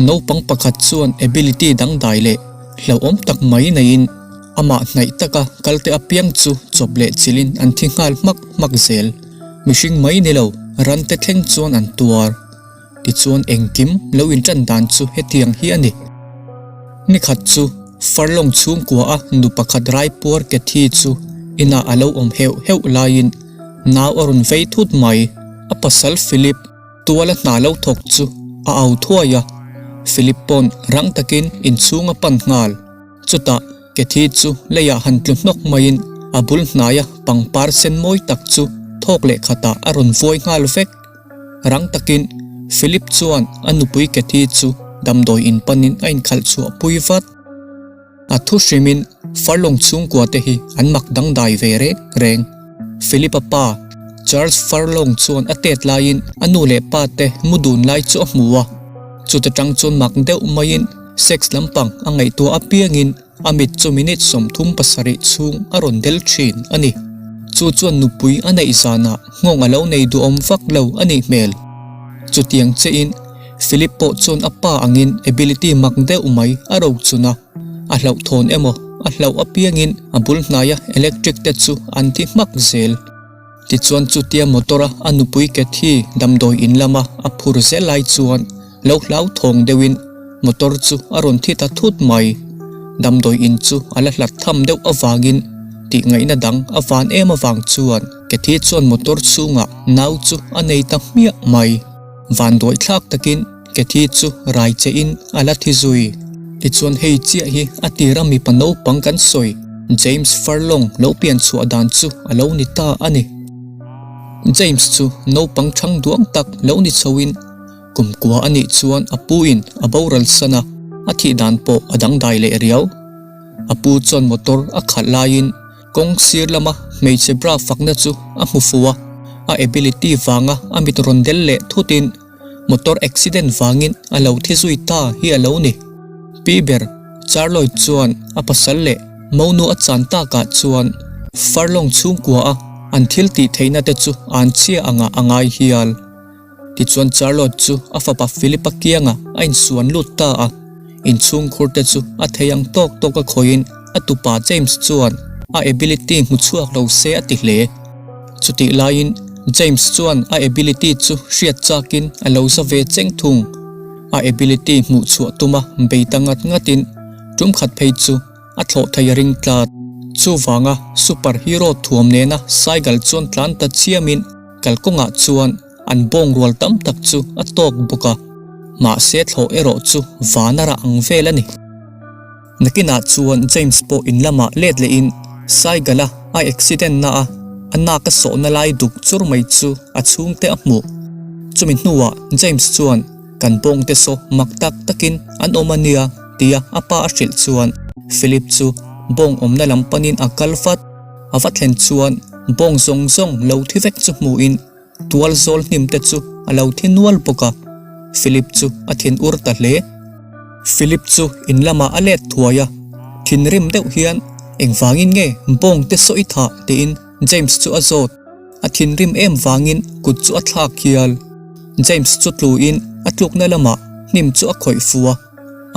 Naupang pakhat chuan ability dangdai leh hlauhawm tak mai neiin amah hnaih taka kalte apiang chu chawp leh chilhin an thi nghal hmak hmak zel. Mihring mai ni lo, rante thleng chuan an tuar. Tichuan engkim lo intan dan chu hetiang hi a ni. Nikhat chu Furlong chhungkua a nu pakhat raipuar Cathy chu inah a lo awm heuh heuh laiin nau a rawn vei thut mai. A pasal Philip tuala hna lo thawk chu a au thuai a, Philip pawn rang takin inchhung a pan nghal. Chutah Cathy chu leiah han tlu hnawk maiin a bul hnaia pangpar sen mawi tak chu thawk leh khatah a rawn vuai nghal vek. Rang takin Philip chuan a nupui Cathy chu damdawi in panin a inkhalh chhuah pui vat. A thu hrimin Furlong chhungkua te hi an mak dangdai ve reng reng. Philip-a pa Charles Furlong chuan a tet laiin a nu leh pa te mu dun lai chu a hmu a, chuta tang chuan mak deuh maiin sex lampang a ngaihtuah apiangin a mit chu minute 37 chhung a rawn del thin a ni. Chu chuan nupui a neih zanah nghawng a lo nei duhawm vak lo a nih hmel. Chutiang chiahin Philip pawh chuan a pa angin ability mak deuh mai a ro chun a, a hlauhthawn emaw a hlauh apiangin a bul hnaia electric te chu an ti hmak zel. Tichuan chutia motor a a nupui Cathy damdawi in lama a phur zel lai chuan lo hlauthawng deuhin motor chu a rawn thi ta thut mai. Damdawi in chu a la hlat tham deuh avangin tih ngaihna dang a van em avang chuan Cathy chuan motor chhungah nau chu a nei ta hmiah mai. Vanduai thlak takin Cathy chu rai che in a la thi zui. Tichuan hei chiah hi a tira mipa naupang kan sawi James Furlong lo pian chhuah dan chu a lo ni ta a ni. James chu naupang thang duang tak lo ni chho in kum kua a nih chuan a pu in a boral san a, a thih dan pawh a dangdai leh riau. A pu chuan motor a khalh laiin Kawng sir lama hmeichhe bra fakna chu a hmu fu a, a ability vanga a mit rawn del leh thutin motor accident vangin a lo thi zui ta hi a lo ni. Pi ber Charlotte chuan a pasal leh monu a chan takah chuan Furlong chhungkua a an thil tih theihna te chu an chhia angah a ngai hial. Tichuan Charlotte chu a fapa Philip-a kiangah a insuan lut ta a, inchhungkhur te chu a thei ang tawk tawk a khawihin a tupa James chuan a ability hmu chhuak lo se a ti hle. Chutih laiin James chuan a ability chu hriat chakin a lo za ve cheng thung. A ability hmuh chhuah tuma bei ta ngat ngatin tum khat phei chu a thlawh thei a ring tlat. Chuvanga super hero thuam nena cycle chuan tlan ta chiamin kalkawngah chuan an bawng rual tam tak chu a tawk bawk a, mahse thlawh erawh chu van a rah ang vel a ni. Nakinah chuan James pawh in lamah let lehin cycle a a accident na a a nak a sawhna lai duk chur mai chu a chhungte a hmuh. Chumi hnuah James chuan Kan bawngte saw mak tak takin an awm a nia tia a pa a hrilh chuan Philip chu bawng awmna lam panin a kal vat. A va thlen chuan bawng zawng zawng lo thi vek chu hmuhin tual zawl hnim te chu a lo thi nual bawk a, Philip chu a thin ur ta hle. Philip chu in lamah a let thuai a, thinrim deuh hian engvangin nge bawng te saw i thah tiin James chu a zawt. A thinrim em vangin kut chu a thlak hial. James chu tluin a tlukna lamah hnim chu a khawih fu a,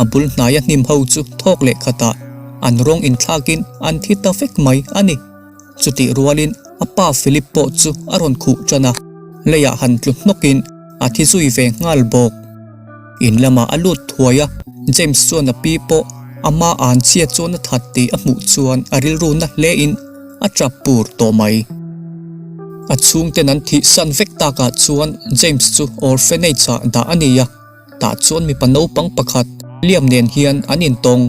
a bul hnaia hnim ho chu thawk leh khatah an rawng inthlakin an thi ta vek mai a ni. Chutih rualin a pa Philip pawh chu a rawn khuh tan a, leiah han tlu hnawkin a thi zui ve nghal bawk. In lamah a lut thuai a, James chuan a pi pawh ama an chhia chuan a that tih a hmuh chuan a rilru na hlein a tap pur tawh mai. A chhungten an thih san vek takah chuan James chu orphanage ah dah a ni a, tah chuan mipa naupang pakhat Liam nen hian an intawng.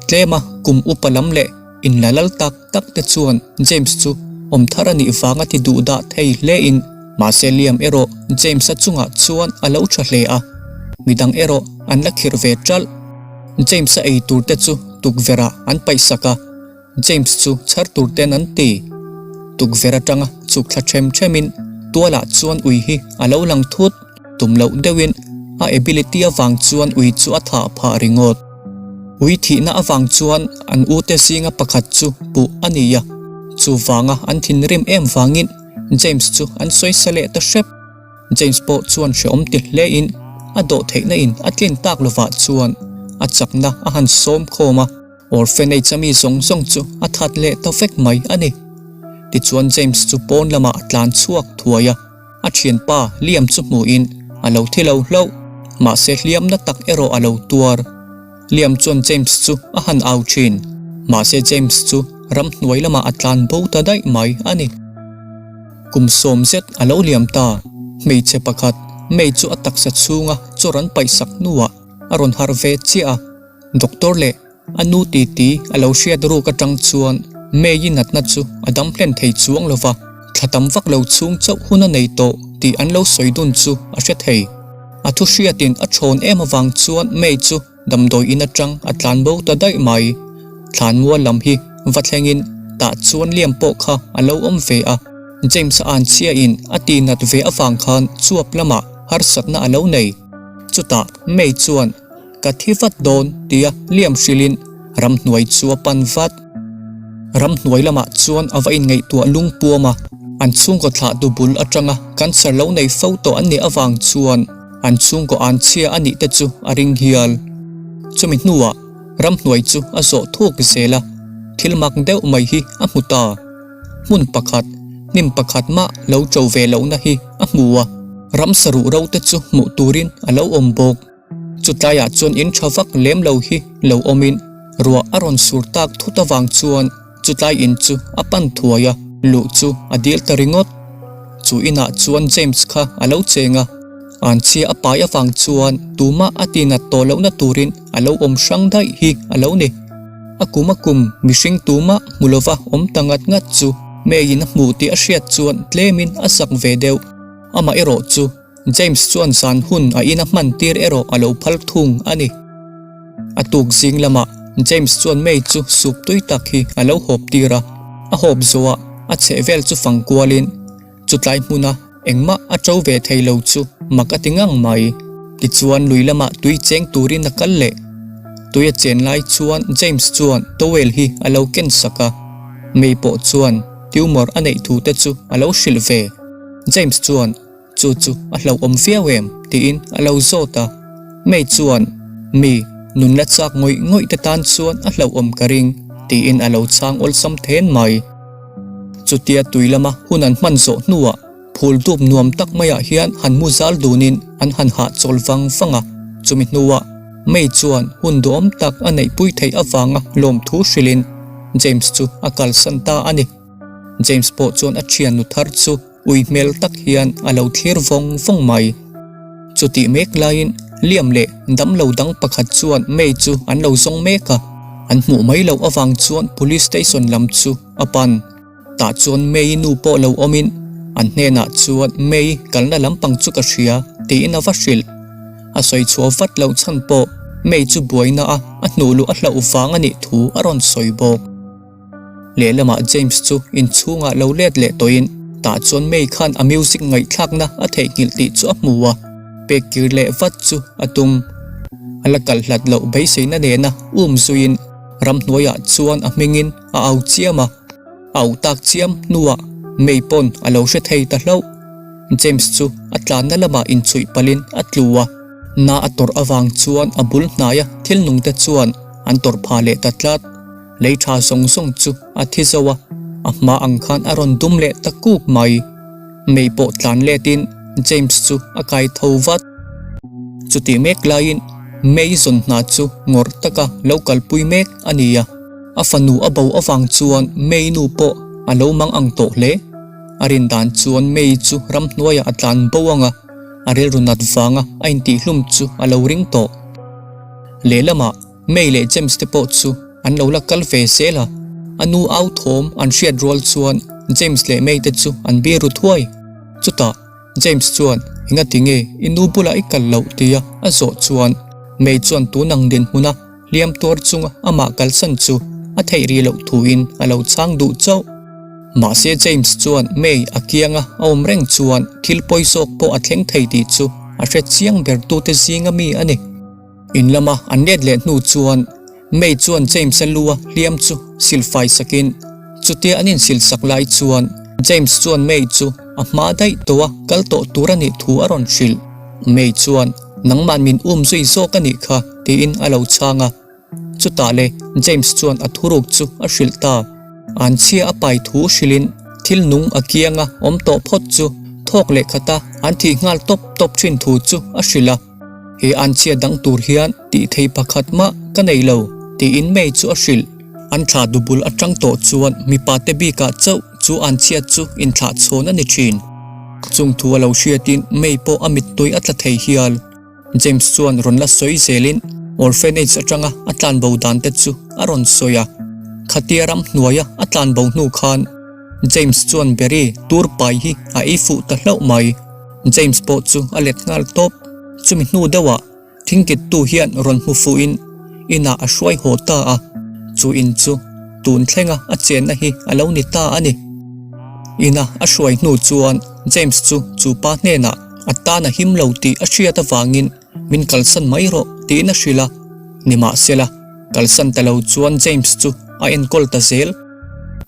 Tlema kum upa lam leh inla lal tak tak te chuan James chu awm thar a nih vanga ti duh dah thei hle in mahse Liam erawh James-a chungah chuan a lo tha hle a, midang erawh an la khirh ve ṭalh. James-a ei tur te chu tukverh ah an paihsak a. James chu chhar tur ten an ti. Tukverh atanga chuk thla them themin tualah chuan ui hi a lo lang thut. Tum loh deuhin a ability avang chuan ui chu a thah phah ringawt. Ui thihna avang chuan an ute zinga pakhat chu puh a ni a, chuvanga an thinrim em vangin James chu an sawi sa leh ta hrep. James pawh chuan hrehawm ti hlein a. a dawhtheihna in a tlin tak lovah chuan a chakna a han sawm khawm a, orphanage a mi zawng zawng chu a that leh ta vek mai a ni. Tichuan James chu pawn lamah a tlan chhuak thuai a, a thianpa Liam chu hmuhin a lo thi lo hlauh, mahse hliamna tak erawh a lo tuar. Liam chuan James chu a han au thin, mahse James chu ramhnuai lamah a tlan bo ta daih mai a ni. Kum 70 a lo liam ta, hmeichhe pakhat May chu a taksa chhunga chawr an paihsak hnuah a rawn harh ve chiah a, doctor leh a nu titi a lo hriat ruk atang chuan May-i natna chu a dam hlen thei chuang lo va, thla tam vak lo chhung chauh hun a nei tawh tih an lo sawi dun chu a hre thei. A thu hriatin a thawn em avang chuan May chu damdawi in atang a tlan bo ta daih mai. Thlanmual lam hi va thlengin tah chuan Liam pawh kha a lo awm ve a, James-a an chhiain a tinat ve avang khan chuap lamah harsatna a lo nei. Chutah May chuan Ka thi vat dawn tia Liam hrilhin ramhnuai chu a pan vat. Ramhnuai lamah chuan a va inngaihtuah lungpuam a, an chhungkaw thlahtu bul atanga cancer lo nei fo tawh an nih avang chuan an chhungkaw an chhia a nih te chu a ring hial. Chumi hnuah ramhnuai chu a zawh thuk zel a, thil mak deuh mai hi a hmu ta. Hmun pakhat, hnim pakhat mah lo ṭo ve lohna hi a hmu a, ramsa ruh ro te chu hmuh turin a lo awm bawk. Chutlaiah chuan in tha vak lem lo hi lo awmin ruah a rawn sur tak thut avang chuan chutlai in chu a pan thuai a, luh chu a dil ta ringawt. Chu inah chuan James kha a lo cheng a, anchhia a pai avang chuan tumah a tinat tawh lohna turin a lo awm hrang daih hi a lo ni. A kum a kum mihring tumah hmu lova awm ta ngat ngat chu May-in a hmuh tih a hriat chuan tlemin a zak ve deuh. Amah erawh chu James chuan zan hun a ina hman tir erawh a lo phal thung a ni. A tuk zing lamah James chuan May chu sup tui tak hi a lo hawp tir a, a hawp zawhah a chheh vel chu fang kualin chutlai hmuna engmah a to ve thei lo chu mak a ti ngang mai. Tichuan lui lamah tui cheng turin a kal leh. Tui a chen lai chuan James chuan towel hi a lo ken sak a, May pawh chuan tumor a neih thu te chu a lo hrilh ve. James chuan Chu chu a hlauhawm viau em? tiin a lo zawt a. May chuan, Mi, nun la chak ngawih ngawih te tan chuan a hlauhawm ka ring, tiin a lo chhang awlsam then mai. Chutia tui lama hun an hman zawh hnuah phul dup nuam tak maiah hian han mu zal dunin an han hahchawl vang vang a. Chumi hnuah May chuan hun duhawm tak a neihpui theih avanga lawmthu hrilhin James chu a kalsan ta a ni. James pawh chuan a thiannu thar chu Ui hmel tak hian a lo thlir vawng vawng mai. Chutih mek laiin Liam leh damlo dang pakhat chuan May chu an lo zawng mek a, an hmuh mai loh avang chuan Police Station lam chu a pan. Tah chuan May-i nu pawh lo awmin an hnenah chuan May kalna lampang chu ka hria tiin a va hrilh. A sawi chhuah vat loh chhan pawh May chu buaina a a hnuh luh a hlauh vang a nih thu a rawn sawi bawk. Lehlamah James chu inchhungah lo let leh tawhin tah chuan May khan a music ngaihthlakna a theihnghilh tih chu a hmu a, pek kir leh vat chu a tum. A la kalh hlat loh beiseina nena um zuiin ramhnuaiah chuan a hmingin a au chiam a, a auh tak chiam hnuah May pawn a lo hre thei ta hlauh. James chu a tlanna lamah inchhuih palhin a tlu a, na a tawrh avang chuan a bul hnaia thil nungte chuan an tawrh phah leh ta tlat. Lei tha zawng zawng chu a thi zo a, a hma ang khan a rawn dum leh ta kuk mai. May pawh tlan letin James chu a kai tho vat. Chutih mek laiin May zawn hna chu ngawrh taka lo kalpui mek a ni a, a fanu a bo avang chuan May nu pawh a lo mang ang tawh hle. A rin dan chuan May chu ramhnuaiah a tlan bo ang a, a rilru nat vanga a intihhlum chu a lo ring tawh. Lehlamah May leh James te pawh chu an lo la kal ve zel a, a nu au thawm an hriat rual chuan James leh May te chu an bir ru thuai. Chutah James chuan engati nge i nu bulah i kal loh tia a zawh chuan May chuan tun ang dinhmuna hliam tuar chunga amah kalsan chu a theih rih loh thuin a lo chhang duh chauh. Mahse James chuan May a kianga a awm reng chuan thil pawi zawk pawh a thleng thei tih chu a hre chiang ber tute zinga mi a ni. In lama an let leh hnu chuan May chuan James-a lua hliam chu silfai sakin chutia an insilsak lai chuan James chuan May chu a hma daih tawha kal tawh tur a nih thu a rawn hrilh. May chuan. Nangman min um zui zawk a nih kha, tiin a lo chhang a. Chutah le James chuan a thuruk chu a hrilh ta. An chhia a pai thu hrilhin thil nung a kianga awm tawh phawt chu thawk leh khata an thih nghal tawp tawp thin thu chu a hrilh a. He an chhia dang tur hian tih thei pakhat mah ka nei lo, tiin May chu a hrilh. An thlah dubul atang tawh chuan mipa te bikah chauh chu an chhiat chu inthlah chhawn a ni thin. Chung thu a lo hriatin May pawh a mittui a tla thei hial. James chuan rawn la sawi zelin orphanage atanga a tlanbo dan te chu a rawn sawi a. Khatia ram hnuaia a tlanbo hnu khan James chuan Barry tur pai hi a ei fuh ta hlauh mai. James pawh chu a let nghal tawp. Chumi hnu deuhah Thingkittu hian rawn hmu fuhin inah a hruai haw ta a, chu in chu tun thlenga a chenna hi a lo ni ta a ni. Ina a hruai hnu chuan James chu chu pa hnenah a tan a him lo tih a hriat avangin min kalsan mai rawh tiin a hrilh a, nimahsela kalsan ta lo chuan James chu a enkawl ta zel.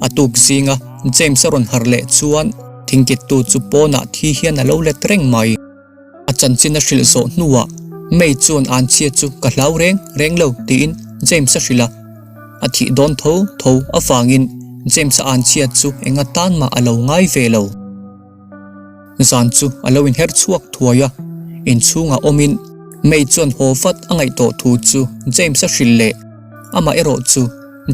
A tuk zinga James a rawn harh leh chuan thingkittu chu pawnah thi hian a lo let reng mai. A chanchin a hrilh zawh hnuah May chuan an chhia chu ka hlau reng reng lo tiin James a hrilh a. A thih dawn tho tho avangin James-a an chhia chu eng atan mah a lo ngai ve lo. Zan chu a lo inher chhuak thuai a, inchhungah awmin May chuan haw vat a ngaih tawh thu chu James-a hrilh leh. Amah erawh chu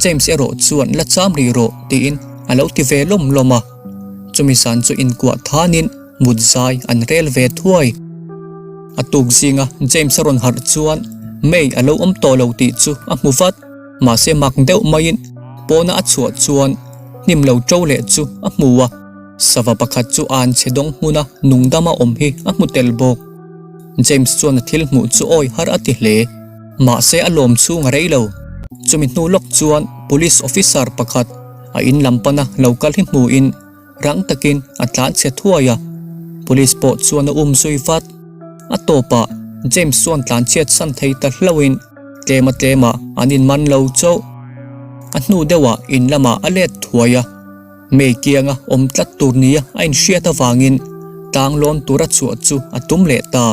James erawh chuan la cham rih rawh tiin a lo ti ve lawm lawm a. Chumi zan chu inkuah thanin mut zai an rel ve thuai. A tuk zinga James a rawn harh chuan May a lo awm tawh lo tih chu a hmu vat. Mahse mak deuh maiin pawna a chhuah chuan hnim lo ṭo leh chu a hmu a. Sava pakhat chu an chhe dawng hmuna nungdama awm hi a hmu tel bawk. James chuan a thil hmuh chu awi har a ti hle. Mahse a lawm chhung a rei lo. Chumi hnu lawk chuan Police officer pakhat a in lam pana lo kal hi hmuin rang takin a tlan chhe thuai a. Police pawh chuan a um zui vat. A tawpah James chuan tlan chhiat san thei ta hlauhin tlema tlemah an inman lo chauh. A hnu deuhah in lamah a let thuai a. Mei kianga awm tlat tur nia a inhriat avangin tlang lawn tura chhuah chu a tum leh ta.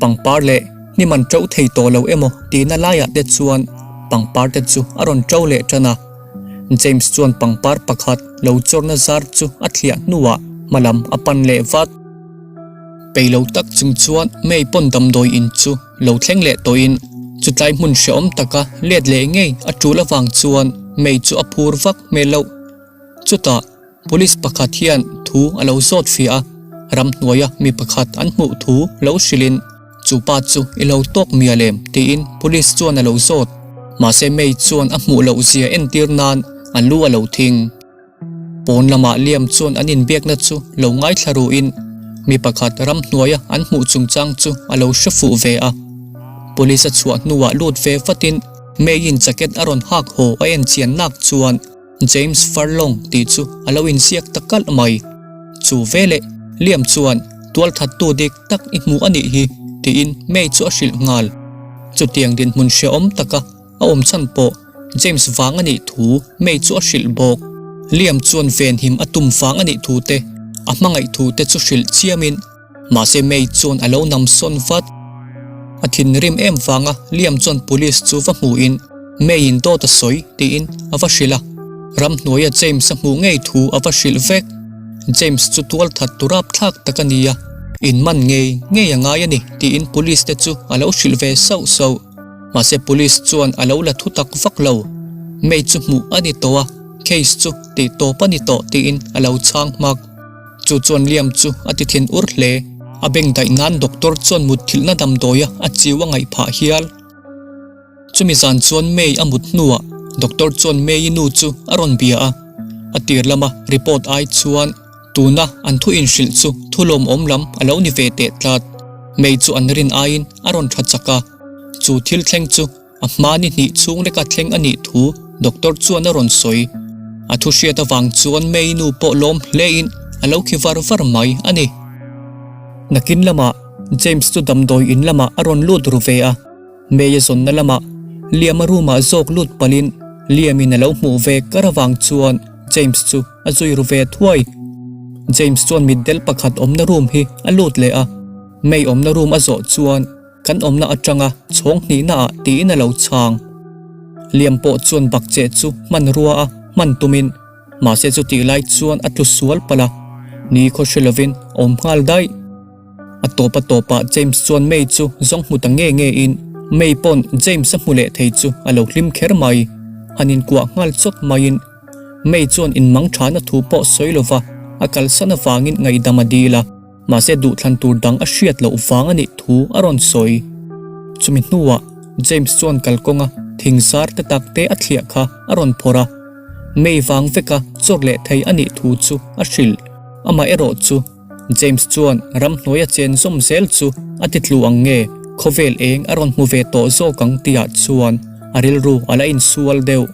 Pangpar leh hnim an ṭo thei tawh lo emaw tihna laiah te chuan pangpar te chu a rawn ṭo leh ṭan a. James chuan pangpar pakhat lo chawrna zar chu a thliah hnuah hmalam a pan leh vat. Peih lo tak chung chuan May pawn damdawi in chu lo thleng leh tawhin chutlai hmun hrehawm taka let leh ngei a ṭul avang chuan May chu a phur vak hmel loh. Chutah Police pakhat hian thu a lo zawt fiah a, ramhnuaia mi pakhat an hmuh thu lo hrilhin chu pa chu i lo tawk mial em tiin Police chuan a lo zawt. Mahse May chuan a hmuh loh zia entir nan a lu a lo thing. Pawn lamah Liam chuan an inbiakna chu lo ngaithla ruhin mi pakhat ramhnuaia an hmuh chungchang chu a lo hre fuh ve a. Police a chhuah hnuah lut ve vatin May-in jacket a rawn hak haw a en chian nak chuan James Furlong tih chu a lo inziak ta kalh mai. Chu veleh Liam chuan tualthattu dik tak i hmu a nih hi tiin May chu a hrilh nghal. Chutiang dinhmun hrehawm taka a awm chhan pawh James vang a nih thu May chu a hrilh bawk. Liam chuan venhim a tum vang a nih thu te, a hmangaih thu te chu hrilh chiamin Mahse May chuan a lo nam sawn vat. A thinrim em vanga Liam chuan police chu va hmuhin May in dawt a sawi tiin a va hrilh a. Ramhnuaia James a hmuh ngei thu a va hrilh vek. James chu tual that tu rapthlak tak a ni a, in man ngei ngei a ngai a ni tiin police te chu a lo hrilh ve sauh sauh. Mahse police chuan a lo la thu tak vak lo. May chu hmuh a ni tawh a, case chu tih tawp a ni tawh tiin a lo chhang hmak. Chu chuan Liam chu a ti thin ur hle. A beng daih nan doctor chuan mutthilhna damdawia a chiu a ngaih phah hial. Chumi zan chuan May a mut hnuah doctor chuan May-i nu chu a rawn bia a. A tir lama report ai chuan tuna an thu inhrilh chu thu lawmawm lam a lo ni ve teh tlat. May chu an rin aiin a rawn tha chak a. Chu thil thleng chu A hma ni hnih chhung leka thleng a nih thu doctor chuan a rawn sawi. A thu hriat avang chuan May nu pawh lawm hlein a lo khi var var mai a ni. Nakin lamah James chu damdawi in lamah a rawn lut ru ve a, May a zawnna lamah Liam-a room ah zawk lut palhin Liam-in a lo hmuh ve kar avang chuan James chu a zui ru ve thuai. James chuan mitdel pakhat awmna room hi a lut leh a, May awmna room a zawh chuan. Kan awmna atanga chhawng hnihna ah tiin a lo chhang. Liam pawh chuan bakcheh chu hmanrua a hman tumin mahse chutih lai chuan a tlu sual palh a, ni khaw hre lovin a awm nghal daih. A tawp a tawpah James chuan May chu zawng hmu ta nge nge in May pawn James a hmu leh thei chu a lo hlim kher mai. Han inkuah nghal chawt maiin May chuan inmang thana thu pawh sawi lova a kalsan avangin ngaihdam a dil a. Mahse duhthlan tur dang a hriat loh vang a nih thu a rawn sawi. Chumi hnuah James chuan kalkawnga thing zar te tak te a thliah kha a rawn phawrh a, May vang veka chawr leh thei a nih thu chu a hrilh. Amah erawh chu James chuan ramhnuaia chen zawm zel chu a ti tlu ang nge, khawvel eng a rawn hmu ve tawh zawk ang tihah chuan a rilru a la insual deuh.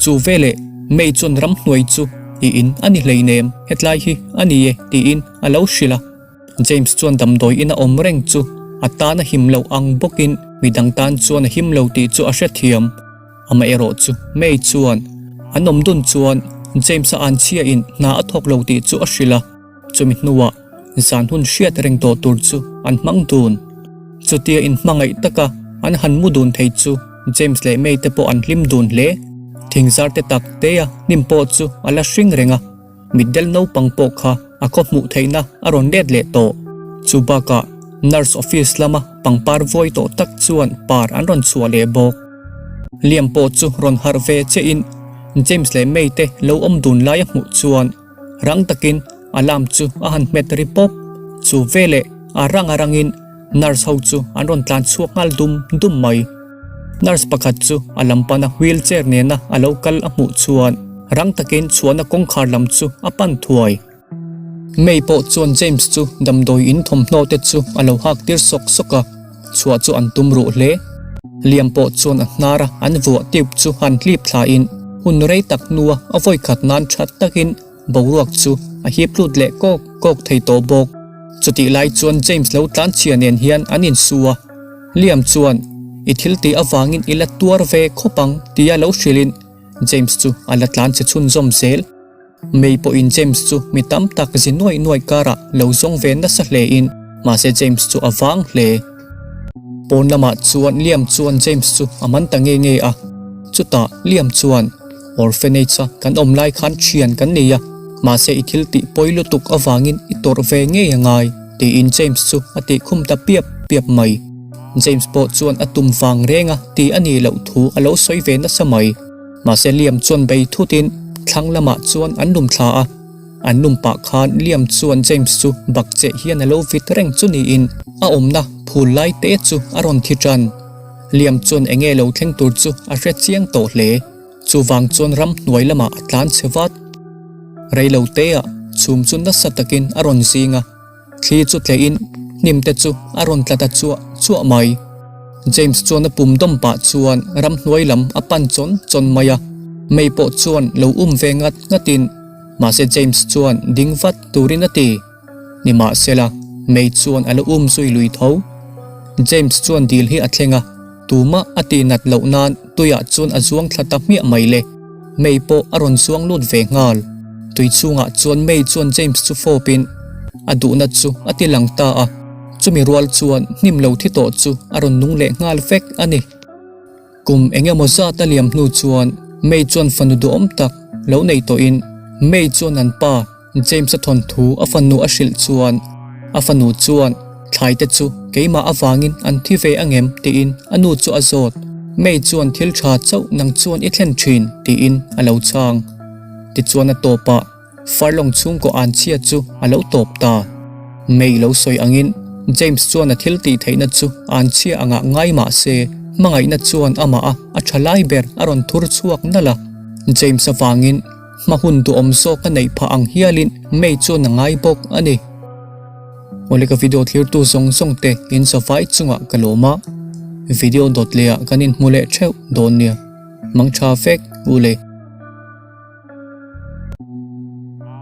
Chu veleh May chuan ramhnuai chu i in a ni hleinem, hetlai hi a ni e tiin a lo hrilh a. James chuan damdawi in a awm reng chu a tan a him loh ang bawkin midang tan chuan a him lo tih chu a hrethiam. Amaherawh chu May chuan an awm dun chuan James-a anchhia in hna a thawk lo tih chu a hrilh a. Chumi hnuah zan hun hriat reng tawh tur chu an hmang dun. Chutia inhmangaih taka an han mu dun thei chu James leh May te pawh an hlim dun hle. Thingzar te tak te a hnim pawh chu a la hring reng a, mitdel naupang pawh kha a khaw hmuh theihna a rawn let leh tawh. Chu bakah nurse office lama pangpar vawi tawh tak chuan par an rawn chhuah leh bawk. Liam pawh chu rawn harh ve chiahin James leh May te lo awm dun lai a hmuh chuan Rang takin alarm chu a han hmet ri pawp. Chu veleh a rang a rangin nurse ho chu an rawn tlan chhuak nghal dum dum mai. Nurse pakhat chu a lam pana wheel chair nena a lo kal a hmuh chuan rang takin chhuahna kawngkhar lam chu a pan thuai. May pawh chuan James chu damdawi in thawmhnaw te chu a lo hak tir sawk sawk a, chhuah chu an tum ruh hle. Liam pawh chuan a hnar a an vuah tube chu han hlip thla in hun rei tak hnua a vawi khat nan that takin boruak chu a hip lut leh kawk kawk thei tawh bawk. Chutih lai chuan James lo tlan chhia nen hian an insu a, Liam chuan i thil tih avangin i la tuar ve khawp ang tia lo hrilhin James chu a la tlan chhe chhunzawm zel. May pawhin James chu mi tam tak zi nuaih nuaih karah lo zawng ve nasa hle in, mahse James chu a vang hle. Pawn lamah chuan Liam chuan James chu a man ta nge nge a, chutah Liam chuan, Orphanage a kan awm lai khan thian kan nei a, mahse i thil tih pawi lutuk avangin i tawrh ve ngei a ngai, tiin James chu a tih khum ta piap piap mai. James pawh chuan a tum vang reng a ti a nih loh thu a lo sawi ve nasa mai. Mahse Liam chuan bei thutin thlang lamah chuan an lum thla a, an lum pah khan Liam chuan James chu bak cheh hian a lo vit reng chu niin a awmna phul lai te chu a rawn thi tan. Liam chuan enge lo thleng tur chu a hre chiang tawh hle, chuvang chuan ram hnuai lamah a tlan chhe vat. Reilo teah chhum chu nasa takin a rawn zing a. Thli chu tleihin hnim te chu a rawn tla ta chuah chuah mai. James chuan a pum dawm pah chuan ramhnuai lam a pan chawn chawn mai a, May pawh chuan lo um ve ngat ngatin mahse James chuan ding vat turin a ti. Nimahsela, May chuan a la um zui lui tho. James chuan dil hi a thleng a, tumah a tih nat loh nan tuiah chuan a zuang thla ta hmiah mai le. May pawh a rawn zuang lut ve nghal. Tui chhungah chuan May chuan James chu fawpin a duhna chu a ti lang ta a, chumi rual chuan hnim lo thi tawh chu a rawn nung leh nghal vek a ni. Kum eng emaw zat a liam hnu chuan May chuan fanu duhawm tak lo nei tawhin May chuan an pa James-a thawnthu a fanu a hrilh chuan a fanu chuan thlai te chu keimah avangin an thi ve angem tiin a nu chu a zawt. May chuan thil tha chauh nang chuan i thlen thin tiin a lo chhang. Tichuan a tawpah Furlong chhungkaw an chhia chu a lo tawp ta. May lo sawi angin James chuan a thil tih theihna chu an chhia angah ngai mah se hmangaihna chuan amah a a tha lai ber a rawn thur chhuak nalh a. James avangin Hma hun duhawm zawk a neih phah ang hialin May chuan a ngai bawk a ni. Awle ka video thlirtu zawng zawng te in zavai chungah ka lawm a, video dawt leh ah kan inhmu leh theuh dawn nia. Mangtha vek u le.